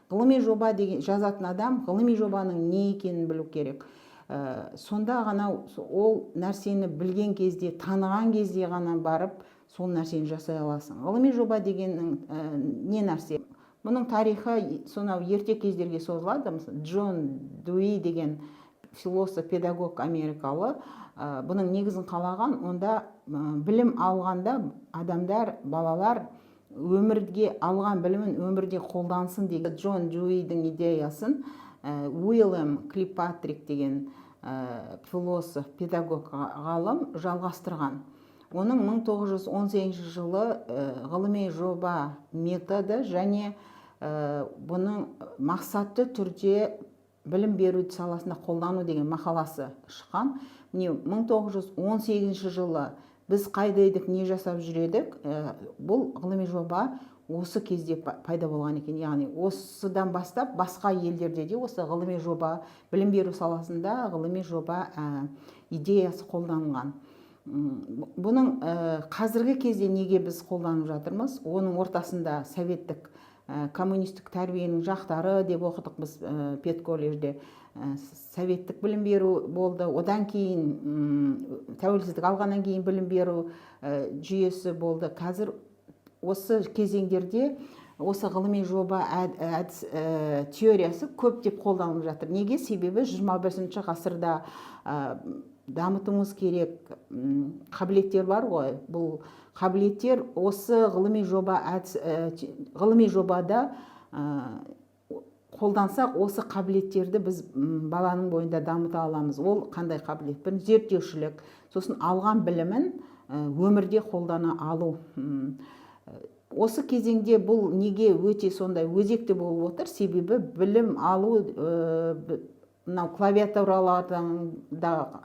Ғылыми жоба деген жазатын адам ғылыми жобаның не екенін білу керек. Сонда ғана, ол нәрсені білген кезде, таныған кезде ғана барып сол нәрсені жасай аласың. Ғылыми жоба дегеннің не нәрсе? Бұның тарихы сонау ерте кездерге созылады. Мысалы, Джон Дьюи деген философ, педагог америкалы бұның негізін қалаған. Онда білім алғанда адамдар, балалар өмірге алған білімін өмірде қолдансын деген Джон Дьюидің идеясын Уильям Киркпатрик деген философ, педагог, ғалым жалғастырған. Оның 1918 жылы ғылыми жоба методы және бұның мақсатты түрде білім беру саласында қолдану деген мақаласы шыққан. Міне, 1918 жылы біз қайда едік, не жасап жүр едік? Бұл ғылыми жоба осы кезде пайда болған екен. Яғни осыдан бастап басқа елдерде де осы ғылыми жоба, білім беру саласында ғылыми жоба идеясы қолданылған. Бұның қазіргі кезде неге біз қолданып жатырмыз? Оның ортасында советтік, коммунистік тәрбиенің жақтары деп оқыдық біз педколледжде. Советтік білім беру болды, одан кейін тәуелсіздік алғаннан кейін білім беру жүйесі болды. Қазір осы кезеңдерде осы ғылыми жоба әдіс, теориясы көптеп қолданылып жатыр. Неге? Себебі 21 ғасырда дамытуымыз керек қабілеттер бар ғой. Бұл қабілеттер осы ғылыми жоба әдіс, ғылыми жобада қолдансақ, осы қабілеттерді біз баланың бойында дамыта аламыз. Ол қандай қабілет? Бір зерттеушілік, сосын алған білімін өмірде қолдана алу. Осы кезеңде бұл неге өте сондай өзекті болып отыр? Себебі білім алу мынау клавиатуралардан да,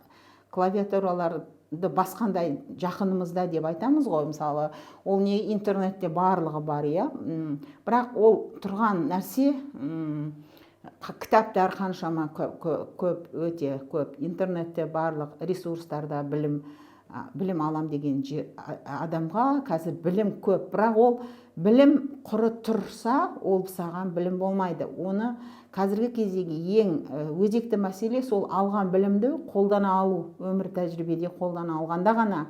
клавиатураларды басқандай жақынымызда деп айтамыз ғой. Мысалы, ол не, интернетте барлығы бар, иә. Бірақ ол тұрған нәрсе, кітаптар қаншама көп, өте көп, интернетте барлық ресурстарда білім алам деген адамға қазір білім көп. Бірақ ол білім құры тұрса, ол саған білім болмайды. Оны қазіргі кездегі ең өзекті мәселе — сол алған білімді қолдана алу. Өмір тәжірибеде қолдана алғанда ғана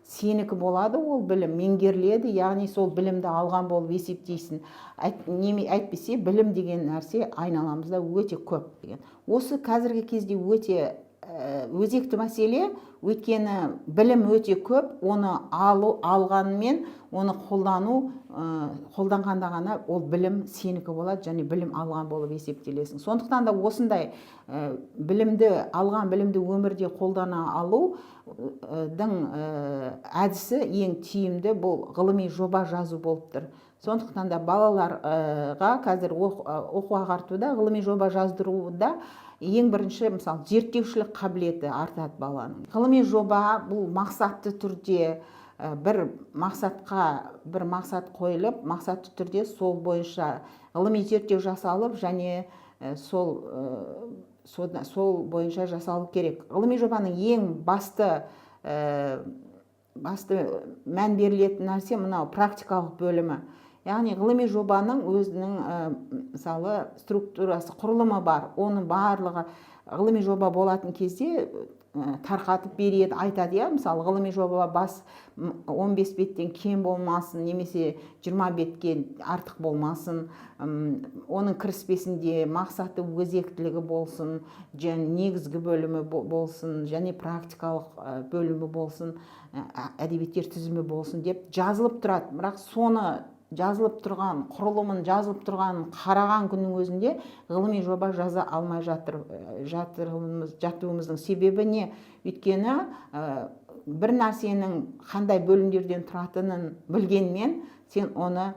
сенікі болады, ол білім меңгеріледі, яғни сол білімді алған болып есептейсің. Әйтпесе білім деген нәрсе айналамызда өте көп деген. Осы қазіргі кезде өте өзекті мәселе, өйткені білім өте көп, оны алу, алғанымен оны қолдану, қолданғанда ғана ол білім сенікі болады және білім алған болып есептелесің. Сондықтан да осындай білімді, алған білімді өмірде қолдана алудың әдісі ең тиімді бұл ғылыми жоба жазу болып тұр. Сондықтан да балаларға қазір оқу ағартуда, ғылыми жоба жаздыруда ең бірінші, мысалы, зерттеушілік қабілеті артады баланың. Ғылыми жоба бұл мақсатты түрде, бір мақсатқа, бір мақсат қойылып, мақсатты түрде сол бойынша ғылыми зерттеу жасалып және сол бойынша жасалу керек. Ғылыми жобаның ең басты мән берілетін нәрсе — мынау практикалық бөлімі. Яғни ғылыми жобаның өзінің мысалы, структурасы, құрылымы бар. Оның барлығы ғылыми жоба болатын кезде тарқатып береді, айтады, иә. Мысалы, ғылыми жоба бас 15 беттен кем болмасын немесе 20 бетке артық болмасын, оның кіріспесінде мақсаты, өзектілігі болсын және негізгі бөлімі болсын және практикалық бөлімі болсын, әдебиеттер тізімі болсын деп жазылып тұрады. Бірақ соны жазылып тұрған құрылымын, жазылып тұрғанын қараған күннің өзінде ғылыми жоба жаза алмай жатыр, жатуымыздың себебі не? Өйткені бір нәрсенің қандай бөлімдерден тұратынын білгенмен, сен оны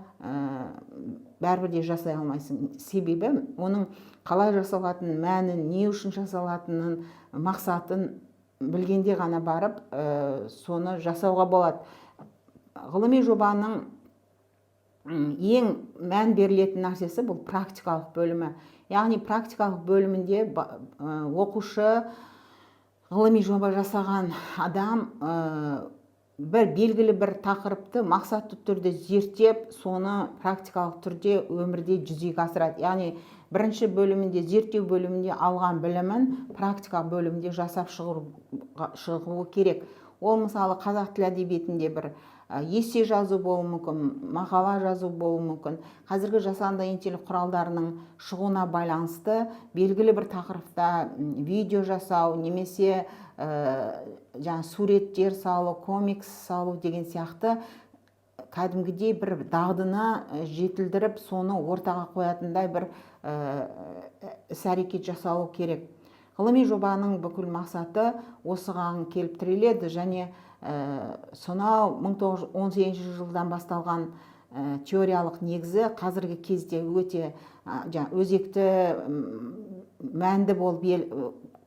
бәрібір де жасай алмайсың. Себебі оның қалай жасалатынын, мәнін, не үшін жасалатынын, мақсатын білгенде ғана барып соны жасауға болады. Ғылыми жобаның ең мән берілетін нәрсесі — бұл практикалық бөлімі. Яғни практикалық бөлімінде оқушы, ғылыми жоба жасаған адам Бір белгілі бір тақырыпты мақсатты түрде зерттеп, соны практикалық түрде өмірде жүзеге асырады. Яғни бірінші бөлімінде, зерттеу бөлімінде алған білімін практикалық бөлімінде жасап шығуы керек. Ол, мысалы, қазақ тілі әдебиетінде бір эссе жазу болуы мүмкін, мақала жазу болуы мүмкін. Қазіргі жасанды интеллект құралдарының шығуына байланысты белгілі бір тақырыпта видео жасау немесе жаңа суреттер салу, комикс салу деген сияқты кәдімгідей бір дағдыны жетілдіріп, соны ортаға қоятындай бір іс әрекет жасалу керек. Ғылыми жобаның бүкіл мақсаты осыған келіп тіреледі. Және сонау 1918 жылдан басталған теориялық негізі қазіргі кезде өте өзекті, мәнді болып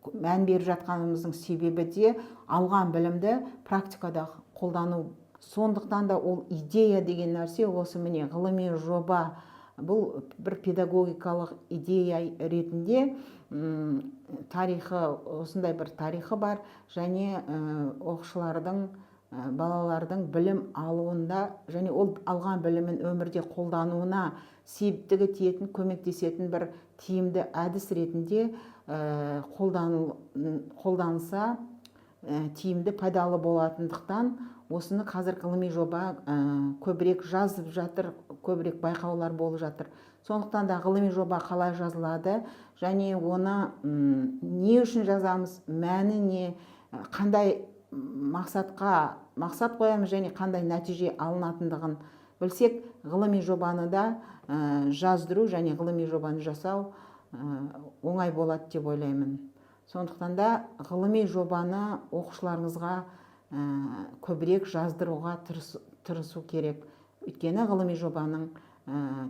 мән беріп жатқанымыздың себебі де алған білімді практикада қолдану. Сондықтан да ол идея деген нәрсе осы, міне, ғылыми жоба бұл бір педагогикалық идея ретінде тарихы, осындай бір тарихы бар және оқушылардың, балалардың білім алуында және ол алған білімін өмірде қолдануына септігі тиетін, көмектесетін бір тиімді әдіс ретінде қолданылса, тиімді, пайдалы болатындықтан, осыны қазір ғылыми жоба көбірек жазып жатыр, көбірек байқаулар болып жатыр. Сондықтан да ғылыми жоба қалай жазылады және оны не үшін жазамыз, мәні не, қандай мақсатқа мақсат қоямыз және қандай нәтиже алынатындығын білсек, ғылыми жобаны да жаздыру және ғылыми жобаны жасау оңай болады деп ойлаймын. Сондықтан да ғылыми жобаны оқушыларыңызға көбірек жаздыруға тырысу керек, өйткені ғылыми жобаның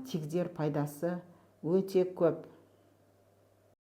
тигізер пайдасы өте көп.